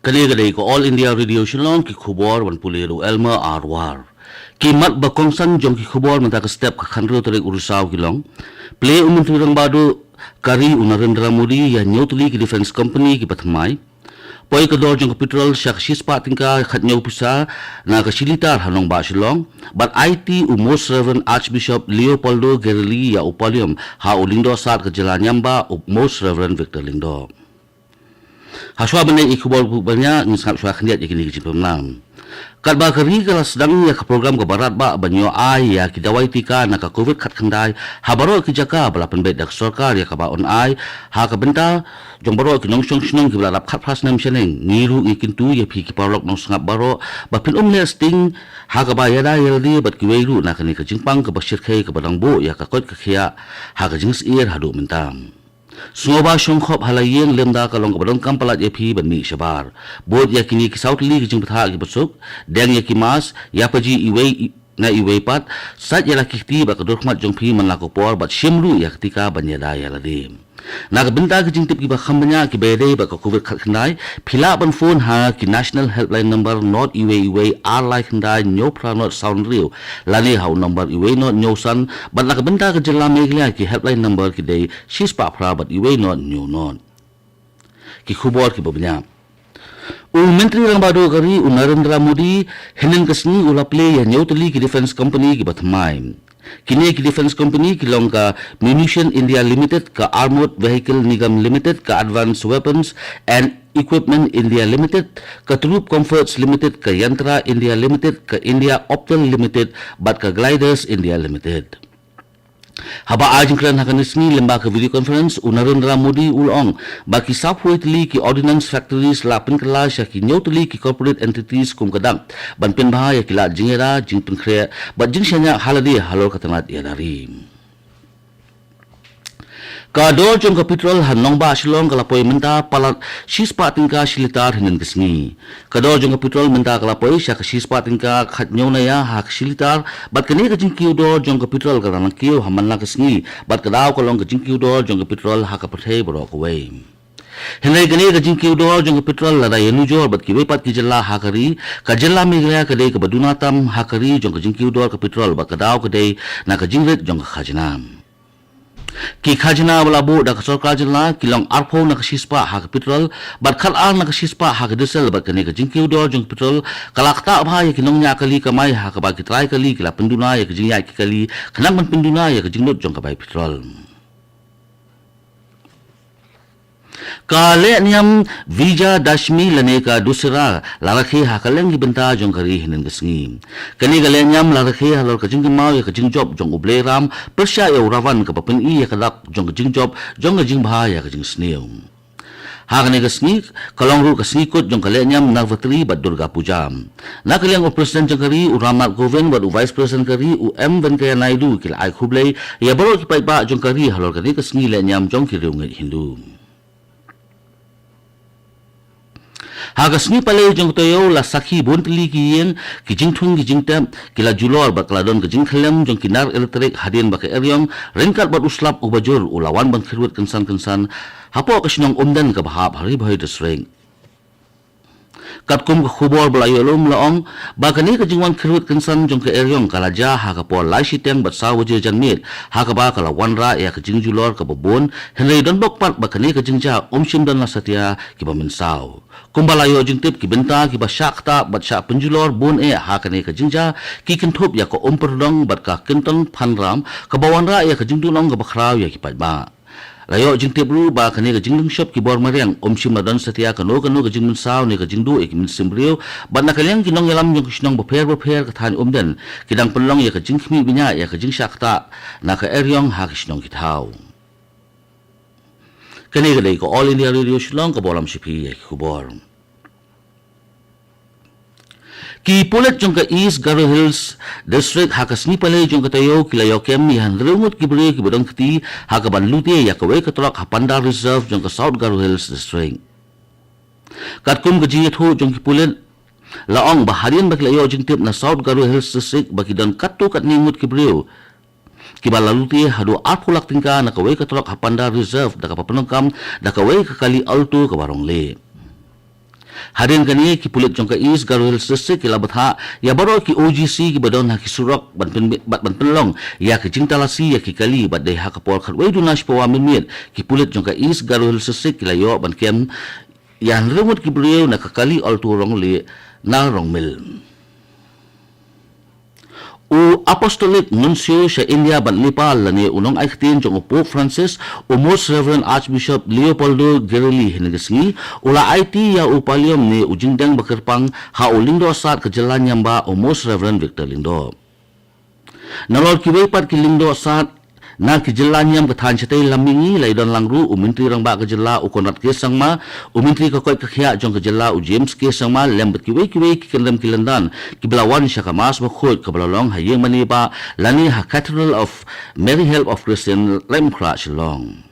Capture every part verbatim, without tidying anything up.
Kane ka dei ka All India Radio Shillong, ki khubor ban pule da u Elmer Arwar. Ki mat ba kongsan jong ki khubor mynta ka step ka khatynriew tarik u Risaw ki long. Plie u Myntri Rangbah Duh ka ri u Narendra Modi ïa hynñiew tylli ki defence company kiba thymmai. Poi ka dor jong ka petrol sha ka shispah tyngka khathynñiew pisa na ka shi litar ha nongbah Shillong. Bad aiti u Most Reverend Archbishop Leopoldo Guerelli ïa u pallium ha u Lyngdoh Sad ka jylla niam bah u Most Reverend Victor Lyngdoh. Hashwa ban ïa ki khubor ba bniah, ngin sngap shwa khyndiat ïa kine ki jingpynbna. Katba ka ri ka la sdang ïa ka program kaba radbah ban ïoh ai ïa ki dawai tika na ka covid khatkhyndai ha baroh ki jaka ba la pynbeit da ka sorkar ïa kaba yn ai ha ka bynta jong baroh ki nongshong shnong kiba la dap khatphra snem shaneng, ngi ruh ngi kyntu ïa phi ki paralok nongsngap baroh ba phin ym leh sting ha kaba ïada ïalade bad kiwei ruh na kane ka jingpang kaba shyrkhei kaba dang buh ïa ka koit ka khiah ha ka jingsyier haduh mynta. Sngewbha shongkhop ha la ïing lymda ka long kaba donkam palat ïa phi ban mih shabar. Bud ïa kine ki saw tylli ki jingbthah kiba suk, deng ïa ki mask, ïa paji iwei i-, na iwei pat, sait ïa la ki kti bad ka dur khmat jong phi man la ka por bad shim ruh ïa ka tika ban ïada ïalade. Na ka bynta ki jingtip kiba kham bniah kiba ïadei bad ka covid khatkhyndai, phi lah ban phone ha ki National Helpline Number not iwei iwei ar lai khyndai hynñiew phra not saw hynriew, lane ha u number iwei not hynñiew san, bad na ka bynta ka jylla Meghalaya ki helpline number ki dei shispah phra bad iwei not hynñiew not. Ki khubor kiba bniah. U Myntri Rangbah Duh ka ri u Narendra Modi hynnin ka sngi u la plie ïa hynñiew tylli ki defence company kiba thymmai. Kine ki defence company ki long ka Munition India Limited, ka Armored Vehicle Nigam Limited, ka Advanced Weapons and Equipment India Limited, ka Troop Comforts Limited, ka Yantra India Limited, ka India Optel Limited, bad ka Gliders India Limited. Haba ai jingkren ha kane ka sngi lyngba ka video conference, u Narendra Modi u la ong ba ki saphew tylli ki ordnance factories la pynkylla sha ki hynñiew tylli ki corporate entities kum ka dak ban pynbha ïa ki lad jingïada, jingpynkhreh bad jingshaniah ha lade halor ka tnat ïada ri. Ka dor jong ka petrol ha nongbah Shillong ka la poi mynta palat shispah tyngka shi litar hynnin ka sngi. Ka dor jong ka petrol mynta ka la poi sha ka shispah tyngka khathynñiew naïa ha ka shi litar, bad kane ka jingkiew dor jong ka petrol ka la nang kiew ha man la ka sngi, bad ka daw ka long ka jingkiew dor jong ka petrol ha ka pyrthei baroh kawei. Hynrei kane ka jingkiew dor jong ka petrol lada ïanujor bad kiwei pat ki jylla ha ka ri, ka jylla Meghalaya ka dei kaba duna tam ha ka ri jong ka jingkiew dor ka petrol bad ka daw ka dei na ka jingrit jong ka khajna. Ki khajna ba la buh da ka sorkar jylla ki long arphew na ka shispah ha ka petrol, bad khatar na ka shispah ha ka diesel, bad kane ka jingkiew dor jong ka petrol ka la ktah bha ïa ki nongñiah kali kamai ha kaba ki trai kali ki la pynduna ïa ka jingïaid ki kali khnang ban pynduna ïa ka jinglut jong ka bai petrol. Ka lehniam Vijayadashmi lane ka Dussehra la rakhe ha kylleng ki bynta jong ka ri hynnin ka sngi. Kane ka lehniam la rakhe halor ka jingkynmaw ïa ka jingjop jong u Blei Ram pyrshah ïa u Ravan kaba pyni ïa ka dak jong ka jingjop jong ka jingbha ïa ka jingsniew. Ha kane ka sngi ka long ruh ka sngi kut jong ka lehniam Navratri bad Durga Puja. Na ka liang u President jong ka ri u Ram Nath Kovind bad u Vice President ka ri u M Venkaiah Naidu ki la ai khublei ïa baroh ki paidbah jong ka ri halor kane ka sngi lehniam jong ki riewngeit Hindu. Ha ka sngi palei jong ka taïew la sakhi bun tylli ki ïing, ki jingthung ki jingtep ki la julor bad ka la don ka jingkhyllem jong ki nar electric hadien ba ka eriong ryngkat bad u slap uba jur u la wan ban khyrwit kynsan kynsan hapoh ka shnong Umden kaba hap ha Ri Bhoi District. Katkum ka khubor ba la ïoh lum la ong ba kane ka jingwan khyrwit kynsan jong ka eriong ka la jia ha ka por lai shiteng bad saw baje janmiet, ha kaba ka la wanrah ïa ka jingjulor kaba bun, hynrei don bok pat ba kane ka jingjia um shym don la satia kiba mynsaw. Kumba la ïoh jingtip, ki bynta kiba shah ktah bad shah pynjulor bun eh ha kane ka jingjia ki kynthup ïa ka umphyrnong bad ka kyntang phanram kaba wanrah ïa ka jingduhnong kaba khraw ïa ki paidbah. La ïoh jingtip ruh ba kane ka jinglungshop ki bor mariang um shym la don satia kano kano ka jingmynsaw ne ka jingduh ïa ki mynsiem briew, bad na ka liang ki nongïalam jong ki shnong bapher bapher ka thaiñ Umden ki dang pynlong ïa ka jingkhmih bniah ïa ka jingshah ktah na ka eriong ha ki shnong ki thaw. Kane ka dei ka All India Radio Shillong kaba lam sha phi ïa ki khubor. Ki pulit jong ka East Garo Hills District ha ka sngi palei jong ka taïew ki la ïoh kem ïa hynriew ngut ki briew kiba don kti ha kaban lute ïa kawei ka trok ha Panda Reserve jong ka South Garo Hills District. Katkum ka jingïathuh jong ki pulit, la ong ba hadien ba ki la ïoh jingtip na South Garo Hills District ba ki don katto katne ngut ki briew kiba la lute haduh arphew lak tyngka na kawei ka trok ha Panda Reserve da kaba pyndonkam da kawei ka kali Alto kaba rong leh. Hadien kane, ki pulit jong ka East Garo Hills District ki la bthah ïa baroh ki O G C kiba don ha ki surok ban pynmih bad ban pynlong ïa ki jingtalasi ïa ki kali, bad dei ha ka por khatwei duna shi pawa mynmiet ki pulit jong ka East Garo Hills District ki la ïoh ban kem ïa hynriew ngut ki briew na ka kali Alto Rongleh na Rongmil. U Apostolic Nuncio sha India bad Nepal lane u nongai ktien jong u Pope Francis, u Most Reverend Archbishop Leopoldo Gerelli, hynne ka sngi u la aiti ïa u pallium ne u jingdeng ba kyrpang ha u lyngdoh sad ka jylla niam ba, u Most Reverend Victor Lyngdoh. Nalor kiwei pat ki lyngdoh sad na ki jylla niam ka thaiñ shatei lam mihngi, la ïadon lang ruh u Myntri Rangbah ka jylla u Conrad K Sangma, u Myntri ka koit ka khiah jong ka jylla u James K Sangma, lem bad kiwei kiwei ki kyndem ki lyndan kiba la wan sha ka Mass bakhuid kaba la long ha ïing mane bah lane ha Cathedral of Mary Help of Christian, Laitumkhrah, Shillong.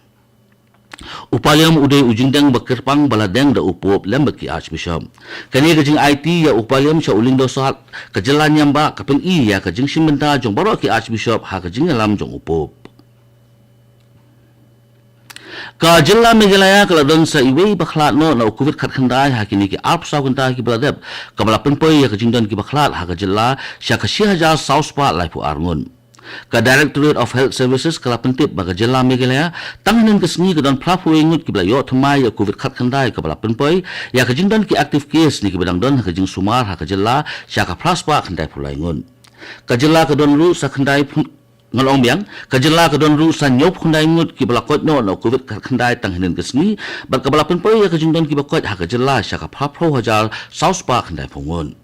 U pallium u dei u jingdeng ba kyrpang ba la deng da u Pope lem bad ki Archbishop. Kane ka jingaiti ïa u pallium sha u lyngdoh sad ka jylla niam ba ka pyni ïa ka jingshim bynta jong baroh ki Archbishop ha ka jingïalam jong u Pope. Ka jylla Meghalaya ka la don sa iwei ba khlad noh na u Covid khatkhyndai ha kine ki arphew saw kynta kiba la dep, kaba la pynpoi ïa ka jingdon kiba khlad ha ka jylla sha ka shi hajar saw spah laiphew ar ngut. Ka Directorate of Health Services ka la pyntip ba ka jylla Meghalaya tang hynnin ka sngi ka don phraphew wei ngut kiba la ïoh thymmai ïa u Covid khatkhyndai, kaba la pynpoi ïa ka jingdon ki active case ne kiba dang don ha ka jingsumar ha ka jylla sha ka phra spah khyndaiphew lai ngut. Ka jylla ka don ruh sa khyndai phew, ngan ong biang, ka jylla ka don ruh sa hynñiewphew khyndai ngut kiba la koit noh na u Covid khatkhyndai tang hynnin ka sngi, bad kaba la pynpoi ïa ka jingdon kiba koit ha ka jylla sha ka phraphew hajar saw spah khyndaiphew ngut.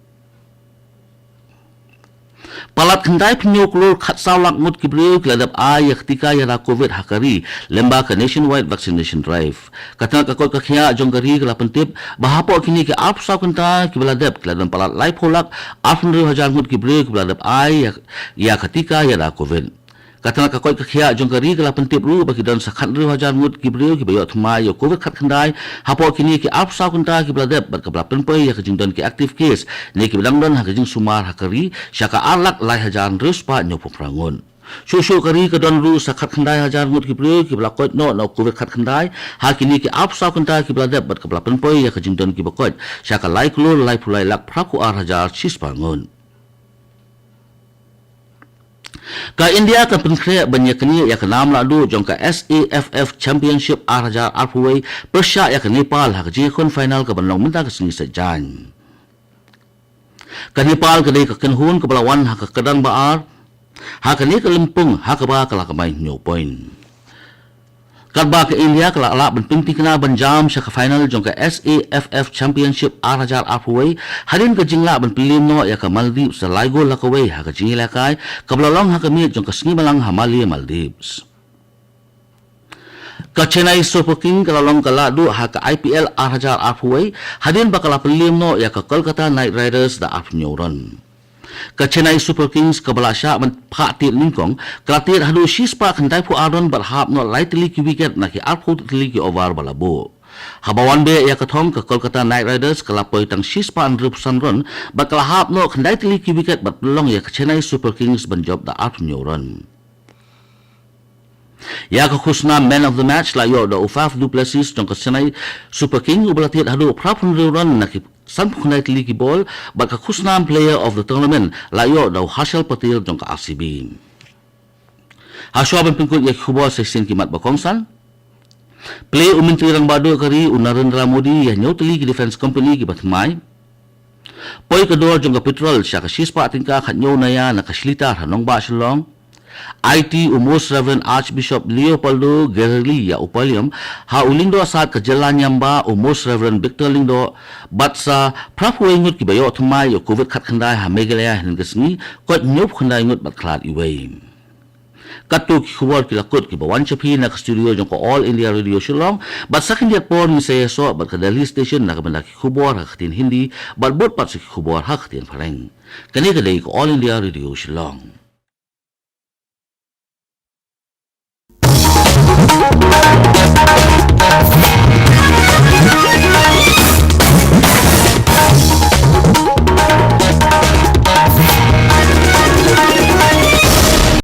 Palat khyndaiphew hynñiew klur khatsaw lak ngut ki briew ki la dep ai ïa ka tika ïada Covid ha ka ri lyngba ka Nationwide Vaccination Drive. Ka tnat ka koit ka khiah jong ka ri ka la pyntip ba hapoh kine ki arphew saw kynta kiba la dep, ki la don palat laiphew lak arphew hynriew hajar ngut ki briew kiba la dep ai ïa, ïa ka tika ïada Covid. Ka tnat ka koit ka khiah jong ka ri ka la pyntip ruh ba ki don sa khathynriew hajar ngut ki briew kiba ïoh thymmai ïa u Covid khatkhyndai hapoh kine ki arphew saw kynta kiba la dep, bad kaba la pynpoi ïa ka jingdon ki active case ne kiba dang don ha ka jingsumar ha ka ri sha ka ar lak lai hajar hynriew spah hynñiewphew phra ngut. Shuh shuh ka ri ka don ruh sa khatkhyndai hajar ngut ki briew kiba la koit noh na u Covid khatkhyndai ha kine ki arphew saw kynta kiba la dep, bad kaba la pynpoi ïa ka jingdon kiba koit sha ka lai klur laiphew lai lak phraphew ar hajar shispah ngut. Ka India kan pynkhreh ban ïaknieh ïa ka nam lahduh jong ka S A F F Championship ar hajar arphew wei pyrshah ïa ka Nepal ha ka jingïakhun final kaban long mynta ka sngi Saitjaiñ. Ka Nepal ka dei ka kynhun kaba la wan ha ka kyrdan ba ar ha kane ka lympung, ha kaba ka la kamai hynñiew point. Katba ka India ka la lah ban pynthikna ban jam sha ka final jong ka S A F F Championship ar hajar arphew wei hadien ka jinglah ban pynliem noh ïa ka Maldives da lai gol la kawei ha ka jingïalehkai kaba la long ha ka miet jong ka sngi Balang ha Malé, Maldives. Ka Chennai Super King ka la long ka lahduh ha ka I P L ar hajar arphew wei hadien ba ka la pynliem noh ïa ka Kolkata Knight Riders da arphew hynñiew run. Ka Chennai Super Kings kaba la shah ban phah tied nyngkong ka la tied haduh shispah khyndaiphew ar run bad hap noh lai tylli ki wicket na ki arphew tylli ki over ba la buh. Haba wan beh ïa ka thong, ka Kolkata Knight Riders ka la poi tang shispah hynriewphew san run bad ka la hap noh khyndai tylli ki wicket bad pynlong ïa ka Chennai Super Kings ban jop da arphew hynñiew run. Ïa ka khusnam Man of the Match la ïoh da u Faf du Plessis jong ka Chennai Super King, uba la tied haduh phraphew hynriew run na ki sanphew khyndai tylli ki bol, bad ka khusnam Player of the Tournament la ïoh da u Harshal Patel jong ka R C B. Hashwa ban pynkut ïa ki khubor, sa shisien ki mat ba kongsan. Plie u Myntri Rangbah Duh ka ri u Narendra Modi ïa hynñiew tylli ki defence company kiba thymmai. Poi ka dor jong ka petrol sha ka shispah tyngka khathynñiew naya na ka shi litar ha nongbah Shillong. Aiti u Most Reverend Archbishop Leopoldo Gerelli ïa u pallium ha u lyngdoh sad ka jylla niam ba, u Most Reverend Victor Lyngdoh, bad sa phraphew wei ngut kiba ïoh thymmai ïa u Covid khatkhyndai ha Meghalaya hynnin ka sngi, koit hynñiewphew khyndai ngut bad khlad iwei. Katto ki khubor ki la kut kiba wan sha phi na ka studio jong ka All India Radio Shillong, bad sa khyndiat por ngin sa ïasoh bad ka Delhi Station na ka bynta ki khubor ha ka ktien Hindi, bad bud pat sa ki khubor ha ka ktien Phareng. Kane ka dei ka All India Radio Shillong.